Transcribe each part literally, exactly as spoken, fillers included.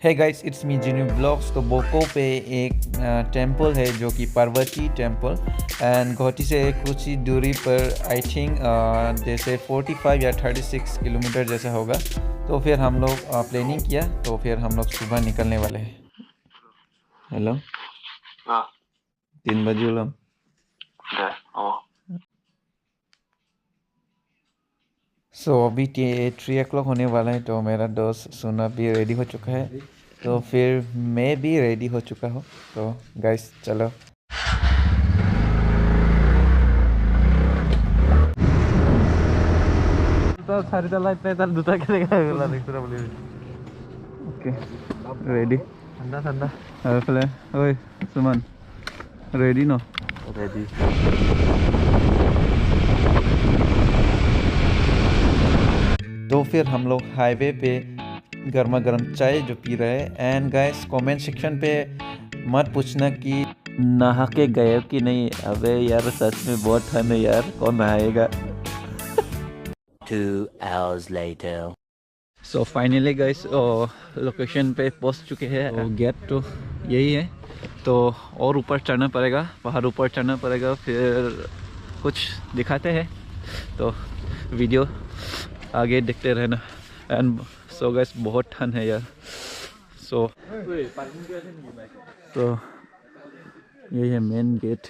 Hey guys, it's me Jinu Vlogs। तो बोको पे एक टेम्पल है जो कि पार्वती टेम्पल, एंड गुवाहाटी से कुछ ही दूरी पर, आई थिंक, जैसे फोर्टी फाइव या थर्टी सिक्स किलोमीटर जैसा होगा। तो फिर हम लोग प्लानिंग किया, तो फिर हम लोग सुबह निकलने वाले हैं। हेलो। हाँ। तीन बजे उलम। दे, ओ। सो अभी थ्री ओ क्लॉक होने वाला है, तो मेरा दोस्त सुनब भी रेडी हो चुका है, तो फिर मैं भी रेडी हो चुका हूँ। तो गाइस, चलो। তো চাৰিটা লাইট নাই, তাৰ দুটাকে দেখা গ'ল, দেখছো বুলি। Okay, ready. ঠাণ্ডা, ঠাণ্ডা। আৰু এইফালে, ঐ সুমন, ৰেডি ন? ৰেডি। तो फिर हम लोग हाईवे पे गर्मा गर्म चाय जो पी रहे हैं। एंड गाइस, कमेंट सेक्शन पे मत पूछना कि नहा के गए हो कि नहीं। अबे यार, सच में बहुत ठंड है यार, कौन नहाएगा? Two hours later। So finally guys, location पे पहुंच चुके हैं। तो गेट तो यही है, तो और ऊपर चढ़ना पड़ेगा, पहाड़ ऊपर चढ़ना पड़ेगा, फिर कुछ दिखाते हैं। तो वीडियो आगे देखते रहना। एंड सो गाइस, बहुत ठंड है यार। सो तो यही है main gate.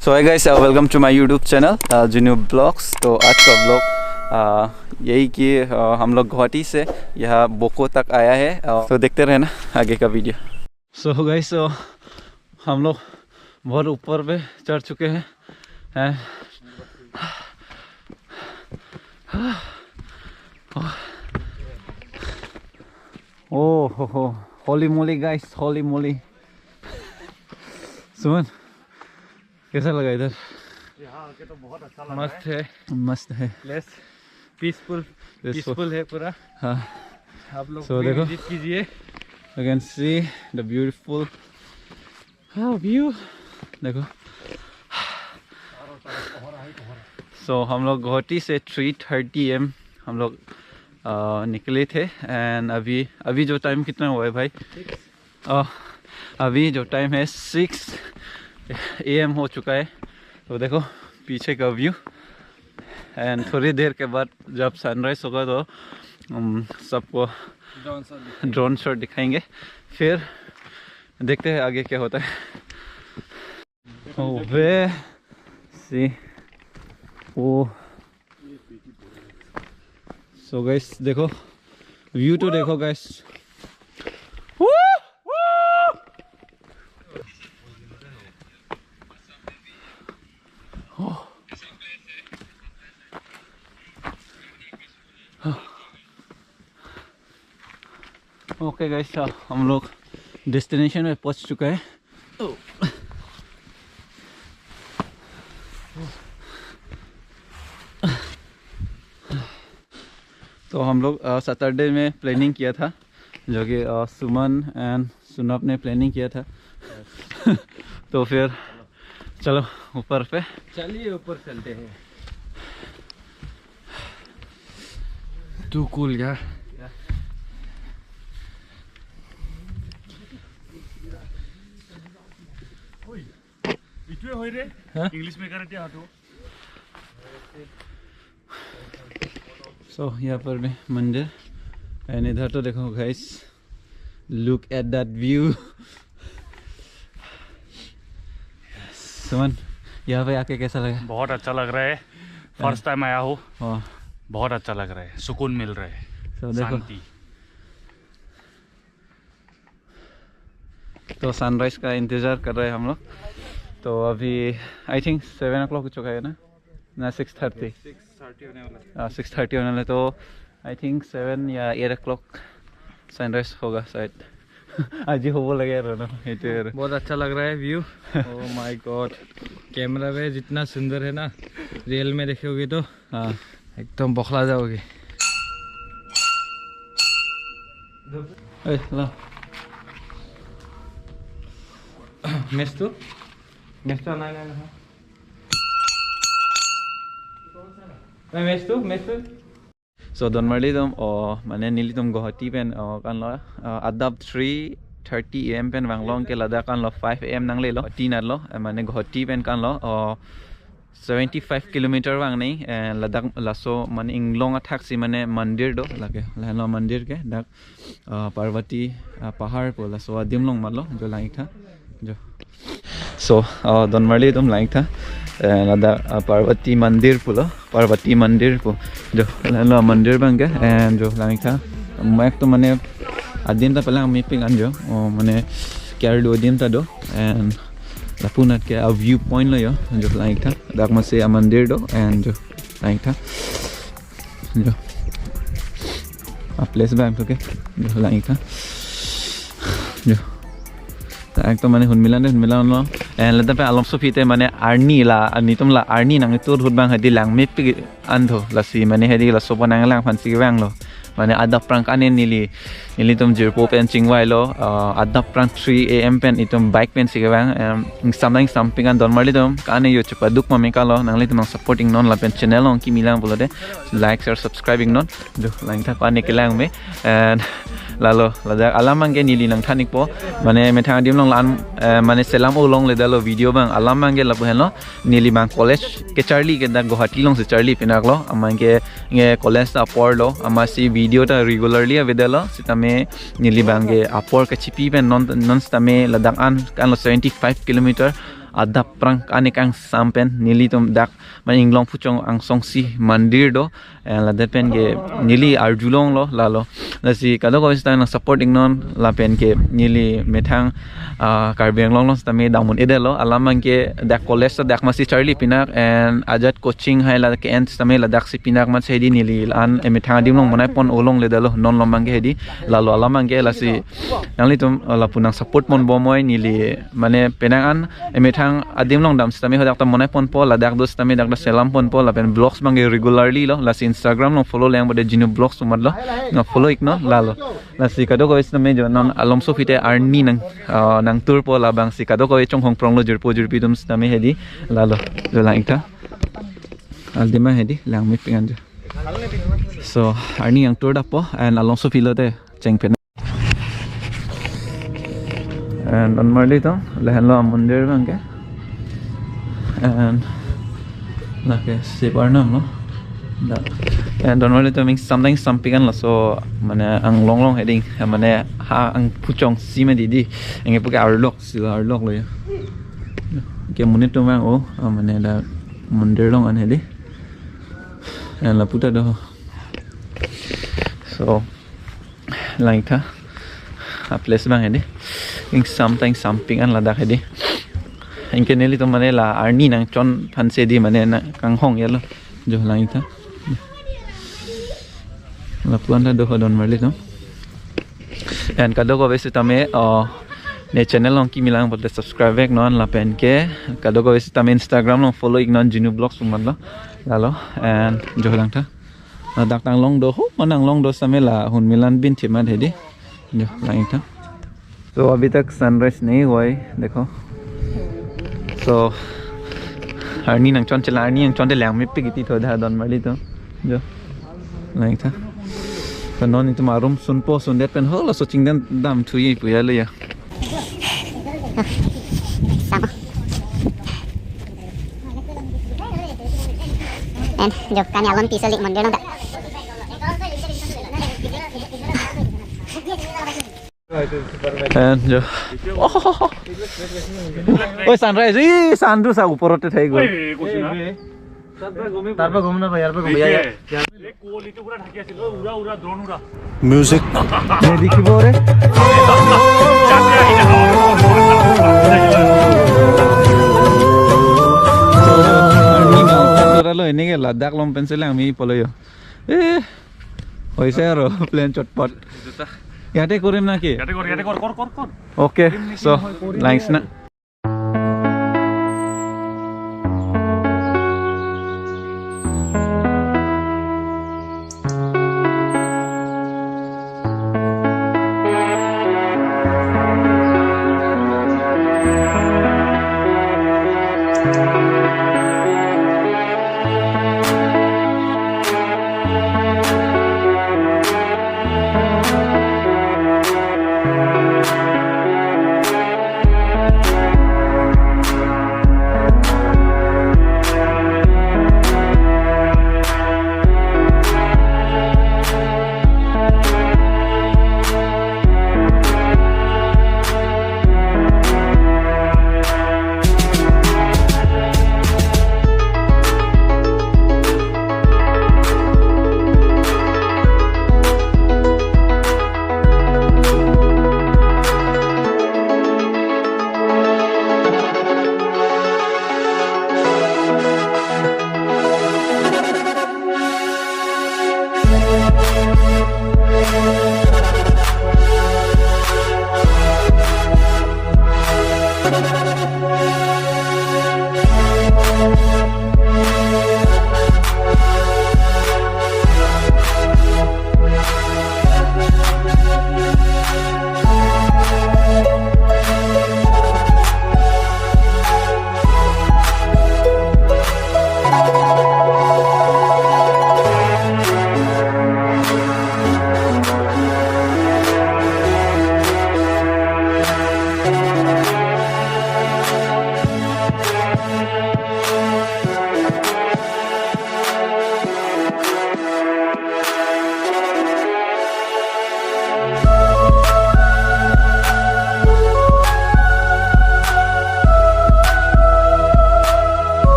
So hi guys, welcome to my YouTube channel Jinu blogs. तो आज का ब्लॉग यही कि uh, हम लोग गुवाहाटी से यहाँ बोको तक आया है। Uh, तो देखते रहना आगे का वीडियो। सो गाइस, सो हम लोग बहुत ऊपर पे चढ़ चुके हैं। एंड ओ हो हो, होली मोली गाइस, होली मोली। सुमन, कैसा लगा इधर? यहाँ आके तो बहुत अच्छा लगा मस्त है। है। मस्त है। Place peaceful, peaceful. पीसफुल है पूरा। हाँ। आप लोग सो भी देखो। विजिट कीजिए। You can see the beautiful हाँ, व्यू देखो। सो हम लोग गुवाहाटी से थ्री थर्टी एम हम लोग अ, निकले थे। एंड अभी, अभी जो टाइम कितना हुआ है भाई? अ, अभी जो टाइम है सिक्स ए एम हो चुका है। तो देखो पीछे का व्यू। एंड थोड़ी देर के बाद जब सनराइज होगा तो हम सबको ड्रोन शॉट दिखाएंगे। ड्रोन शॉट दिखाएंगे, फिर देखते हैं आगे क्या होता है। ओबे, सी, ओ। सो गाइस, देखो, व्यू तो देखो गाइस। ओके गाइस, हम लोग डेस्टिनेशन में पहुंच चुका है। तो हम लोग सैटरडे में प्लानिंग किया था, जो कि सुमन एंड सुनब ने प्लानिंग किया था। तो फिर चलो ऊपर पे। चलिए, ऊपर चलते हैं। Too cool यार। এইটোৱে হয় ৰে। হা? ইংলিছ মেকাৰেটে হাঁটো। सो यहाँ पर भी मंदिर। एंड इधर तो देखो guys, look at that view। सुमन, यहाँ पे आके कैसा लगा? बहुत अच्छा लग रहा है। फर्स्ट टाइम आया हूँ। हाँ। बहुत अच्छा लग रहा है, सुकून मिल रहा है। सो देखो। शांति। तो सनराइज का इंतज़ार कर रहे हैं हम लोग। तो अभी आई थिंक सेवन ओ क्लॉक हो चुका है ना, ना सिक्स थर्टी? सिक्स थर्टी होने वाला है। हाँ, सिक्स थर्टी होने वाला है। तो आई थिंक सेवन या एट ओ क्लॉक सनराइज होगा शायद। আজি হ'ব লাগে আৰু ন, সেইটোৱে আৰু। बहुत अच्छा लग रहा है view. Oh my God, camera में जितना सुंदर है ना, रियल में देखोगे तो हाँ। एकदम बौखला जाओगे। ए, ल। मेचটো? मेचটো অনা নাই নহয়। ए, मेचটো, मेचটো। So, donmarli atum, o, mane nelitum Guwahati pen, o, kanlo, o, adap three thirty A M pen vanglong ke ladak kanlo five A M nanglelo, Guwahati natlo, eh, mane Guwahati pen kanlo, o, seventy-five kilometer vangnei, eh, ladak laso mane inglong athaksi mane mandir do, lake, lahenlo mandir ke, dak, ah, Parvati, ah, Pahar pu laso adim along matlo, jo lang-iktha, jo. So, ah, donmarli atum lang-iktha, eh, ladak, ah, Parvati Mandir pulo, Parvati Mandir pu, jo, lahenlo mandir abang ke, and jo lang-iktha, mek to mane adim ta palang mepik an jo, o, mane ke-arlo adim ta do, and lapu nat ke a view point lo jo, jo lang-iktha. Dak masi amandir do, and jo lang-iktha. Jo. A place abang to ke. Jo lang-iktha. Jo. Dak to mane hunmilan de, hunmilanlo. And ladak pen alomso aphi te mane arni la, arni atum la arni nangtur ahut abang hedi lang mepik an do. Lasi mane hedi laso aphan nanglang aphansi kevanglo. Mane adap aphrang kane neli, nelitum jirpo pen chingvailo, ah, adap aphrang three A M pen itum bike pensi kevang, em, ingsam ingsam pik an donmarli atum, kane yo chepaduk mame kalo, nanglitum nang support iknon lapen channel along kimi lang pulote, like, share, subscribe iknon, jo lang-iktha kane kelang me, and lalo, ladak alam abang ke neli nangthan-ikpo, mane methang adim along la-an, eh, mane selam o longledetlo video abang, alam abang ke lapu henlo, neli abang college kecharli ke dak Guwahati alongsi charli pinaklo, amat ke nge college ta aporlo, amatsi video ta regularly avedetlo, sitame neli abang ke apor kachipi pen non, non sitame ladak an kanlo seventy-five kilometer adap aphrang kane kangsam pen nelitum dak mane inglong phuchong angsongsi mandir do, eh, ladak pen ke neli arjulonglo lalo. Lasi kadokave sita nang support iknon lapen ke neli methang, ah, Karbi Anglong along sitame dang un-edetlo. Alam abang ke dak college ta dak masi charli pinak and ajat coaching hai la ke-en sitame ladaksi pinak amatsi hedi neli la-an emethang adim along monai pon o longledetlo non along abang ke hedi. Lalo alam abang ke lasi nanglitum, ah, lapu nang support ponbomnoi neli mane penang an emethang adim along dam sitame hadak ta monai ponpo, ladak do sitame dak ta selam ponpo lapen vlogs abang ke regularly lo, lasi Instagram along follow lang bade Jinu Vlogs pu matlo, nang follow iknon lalo. Lasi kadokave sitame jo non alomso aphi te arni nang, ah, nangturpo labangsi kadokave chonghong pronglo jirpo jirpi atum sitame hedi lalo, jo lang-iktha. Aldim abang hedi lang mepik an jo. So, arni nangtur dapo and alomso aphi lote cheng pen. And donmarli atum, lahenlo amandir abang ke. And lake Siv Arnam lo. Da. And donmarli atum ingsam ingsam pik an laso mane anglong along hedi, mane ha angphuchong si ma didi. Anke puke arlok, sila arlok lo ya. Ke monit atum vang o, ah, mane dak mandir along an hedi. And lapu ta do. So, lang-iktha. A place abang hedi. Ingsam ta ingsam pik an ladak hedi. Anke nelitum mane la arni nangchon aphansi hedi mane nang kanghong yalo. Jo lang-iktha. Lapu an ta do ho donmarli atum. And kadokave sitame, oh, ne channel along kimi lang pulote subscribe veknon lapen ke kadokave sitame Instagram along follow iknon Jinu Vlogs pu matlo. Lalo and jo lang-iktha. Ladak ta anglong do ho, mane anglong do sitame la hunmilan bin thimat hedi. Jo lang-iktha. So अभी तक sunrise नहीं हुआ है, देखो। So arni nangchon chela, arni nangchonte lang mepik iti tho da donmarli atum. Jo lang-iktha. So non itum arum sunpo, sundet pen ho laso chingdam damthuji pu ya lo ya. Sama. And jo kani alon piso lik mandir nang ta. And jo. Oh. Oi, sunrise. Ih, sun tu sa upor te thai go. Oi, kuchna. Tarpa ghumna bhai, tarpa ghumna bhai. Music. ये देखिए वो रे। Lo, ini ke Ladakh along pensi lang mi polo yo. Eh, hoise aro, plan chotpot. Yate korim naki? Yate kor, yate kor, kor, kor, kor. Okay, so, thanks na.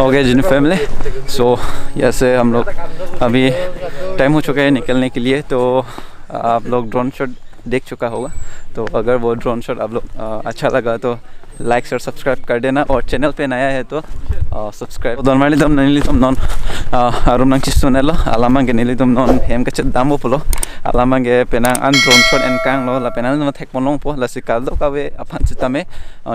Okay जी family, so यहाँ से हम लोग अभी टाइम हो चुका है निकलने के लिए। तो आप लोग ड्रोन शॉट देख चुका होगा, तो अगर वो ड्रोन शॉट आप लोग अ, अच्छा लगा तो लाइक शेयर सब्सक्राइब कर देना, और चैनल पे नया है तो subscribe. Donmarlitum nelitum non arum nangchesonlo, alam abangke nelitum non hem kachedampo pulo, alam abangke penang an drone shot enkanglo, lapen an thekponlongpo, lasi kadokave aphan sitame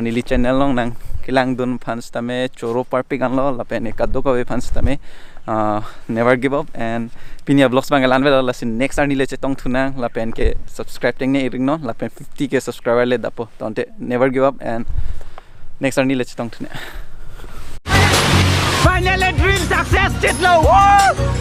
neli channel along nangkelangdun aphan sitame choro parpik anlo, lapen kadokave aphan sitame never give up, and pini avlogs abang la-an avelo, lasi next arni le chetongthunang, lapen ke subscribe tengne iring non, lapen fifty K subscriber le dampo, tangte never give up and next arni le chetongthunang. Finally, dream success, Chitlo. Woo!